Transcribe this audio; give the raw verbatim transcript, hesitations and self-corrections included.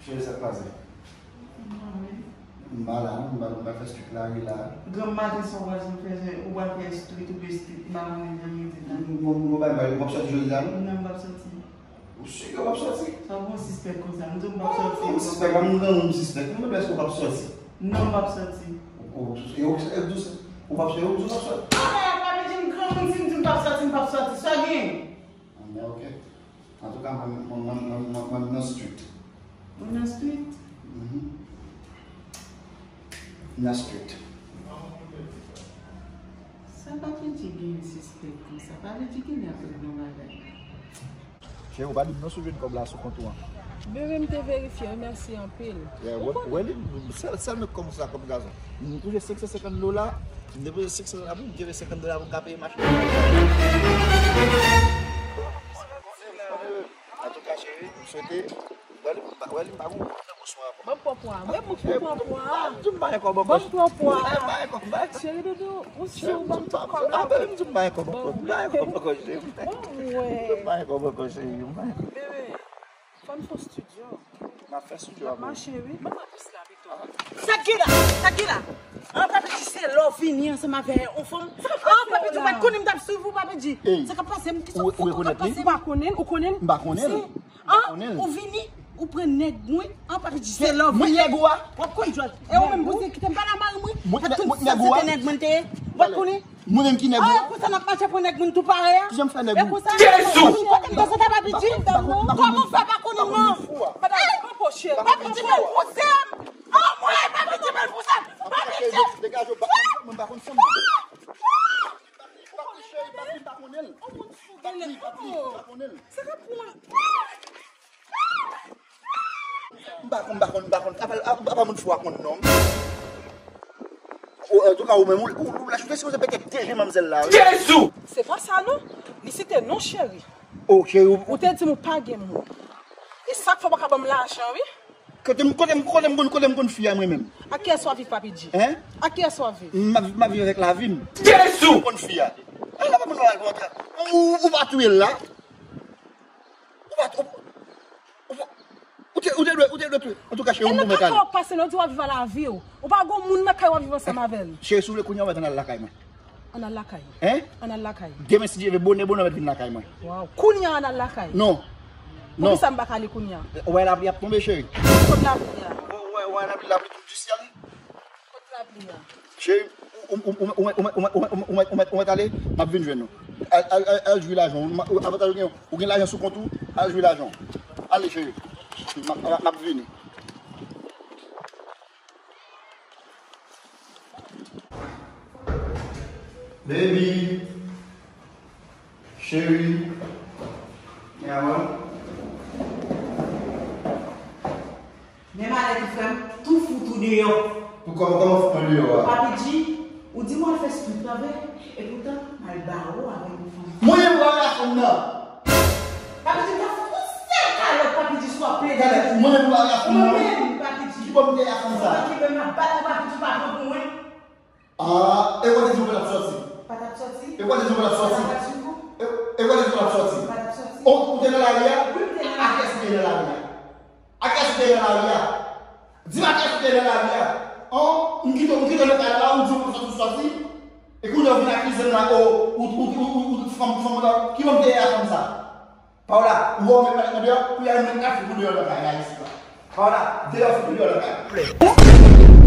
Cheri, sa k pase? M pa la non, m pa, m pa fè street la, wi la. Granm maten sa w pral fè, ou pral fè street oubyen street, m pa konnen jan yo di la. M, m, m, m, m ap sòti jodi la non? Non, m p ap sòti. Ou si ke w p ap sòti? Sa w gon sispèk konsa? M di w m p ap sòti. Ou sispèk, pa moun nan moun sispèk. Mwen, èske w p ap sòti? Non, m p ap sòti. Ou, ou, e ou, e ou, ou p ap sòti, ou p ap sòti. Ah, pa vin di m granmoun, si m di m p ap sòti, m p ap sòti. Sa gen? Ah, men ok. Antouka, mwen, mwen, mwen, mwen, mwen, mwen nan street. Ou nan street? Mhm. Nan street. Sa pa vle di gen sispèk konsa. Pa vle di gen nèg nan bagay. Cheri, ou pa di m non si w jwenn kòb la sou kont ou an. Bebe, m te verifye, wi, mèsi anpil. Yeah, ou wè, konnen. Wè li, sèl, sèl menm kòb sa kòb gazon. M touche senk san senkant dola, m depoze senk san dola pou m, m te gen senkant dola pou m ka peye machin. Antouka, cheri, m swete, wè li, wè li, m pa gon pwoblèm oswa. Ban m pran pwa. Ban m pran pwa. Di m pa gen kòb ankò. Ban m pran pwa. Di m pa gen kòb, ba. Cheri doudou, ou si ou ban m tout kòb la. Ah, bebe, di m pa gen kòb ankò. M pa gen kòb ankò, cheri. Bon, wè. Di m pa gen kòb ankò, cheri. M pa gen kòb. Bebe, fò n fè studio. M ap fè studio avè w. Mache, wi. Ban m plis la pito. Sa k gen la? Sa k gen la? An, Papi G, se lè w vini ansanm avè yon fanm. An, Papi G, ou pa t konnen m t ap swiv ou, Papi G. Sa k ap pase m? Kisa w fè? Ou rekonèt li? Ou pa konnen l? Ou konnen l? M pa konnen l. An, ou vini, ou pran nèg mwen. An, Papi G, se lè w vini. Mwen nèg ou a? W ap konn jwèt. E ou menm, pou se kite m pale a mari mwen. Mwen nèg ou a? Se te nèg mwen te ye. W ap konnen. Mwen menm ki nèg ou a? Ah, konsa n ap mache pou nèg moun tou parèy a. Kijan m fè nèg ou? Jezi! Ou konnen konsa ta Papi G? Kòman w fè pa konnen non? Papi G, men pouse m. Anmwey, Papi G, men pouse m. Papi G. Degaje w, mwen pa konn fanm nan. Papi, cheri, Papi, m pa konnen l. Papi, Papi, m pa konnen l. Sa k ap pran? M pa konn, m pa konn, m pa konn. Apa, apa moun fou a konn non. Ou, antouka, ou menm, ou, ou, ou la, ou te sipoze pete deje manmzèl la, wi. Jezi! Se pa sa non. Li site non cheri. Oh, cheri, ou, ou te di m ou pa gen moun. E sa k fè w pa ka ban m lajan, wi. Kote m, kote m, kote m konn, kote m konn fi a mwen menm? Ak kiyès w ap viv, Papi G? Hein? Ak kiyès w ap viv? M ap, m ap viv avèk lavi m. Jezi! Ou konn fi a. Ala pa moun nan al kontre. Ou, ou pa touye l la. Ou pa, ou, ou pa, ou te, ou te dwe, ou te dwe touye. Antouka, cheri, m pwomèt ale. E nan kaka w ap pase, non, di w ap viv a lavi w. Ou pa gon moun nan kay w ap viv ansanm avè l. Cheri, si w vle kounye a, w mèt ann al lakay mwen. Ann al lakay. Hein? Ann al lakay. Demen, si Dye vle, bonè, bonè, w mèt vin lakay mwen. Waw. Kounye a, ann al lakay. Non. Non. Poukisa m pa ka ale kounye a? Ou wè lapli ap tonbe, cheri. Kot lapli a? Ou wè, ou wè lapli, lapli tonbe di syèl. Kot lapli a? Cheri, ou, ou, ou mèt ale, m ap vin jwenn ou. Al, al, al, al jwi lajan w. Avantaj ou gen, ou gen lajan sou kont ou, al jwi lajan w. Ale, cheri. M ap, m ap, m ap vini. Baby. Cheri. Yaman. Men malè tou frè m, tou fout ou deyò. Pou kòman, kòman fout mwen deyò a? Papi G, ou di m w al fè street, pa vre? Epoutan, m al bare w avèk yon fanm. Mwen menm pou al a fanm nan. Papi G, m ta fout ou sèl kalòt, Papi G, si w ap plede. Gade, mwen menm pou al a fanm nan. Mwen menm, Papi G. Ki bò m te a fanm sa? Ou pa kenbe m ap bat ou, Papi G, pa pran pou mwen. Ah, e w te di w pa t ap sòti? Pa t ap sòti? E w te di w pa t ap sòti? Pa t ap sòti? E, e w te di w pa t ap sòti? Pa t ap sòti? Ou, ou te nan lari a? Wi, m te nan lari a. A kiyès ou te nan lari a? A kiyès ou te nan lari a? Di m a kiyès ou te nan lari a? An, m kite w, m kite w nan kay la, ou di w pa sòti, ou sòti. E kounye a ou vin akize m la, o, ou, ou, fanm, fanm la, ki fanm te ye a fanm sa? Paola, ou wè w met malèt nan deyò, kounye a ou met kafe pou deyò nan kay la isit la. Paola, deyò fout deyò nan kay la.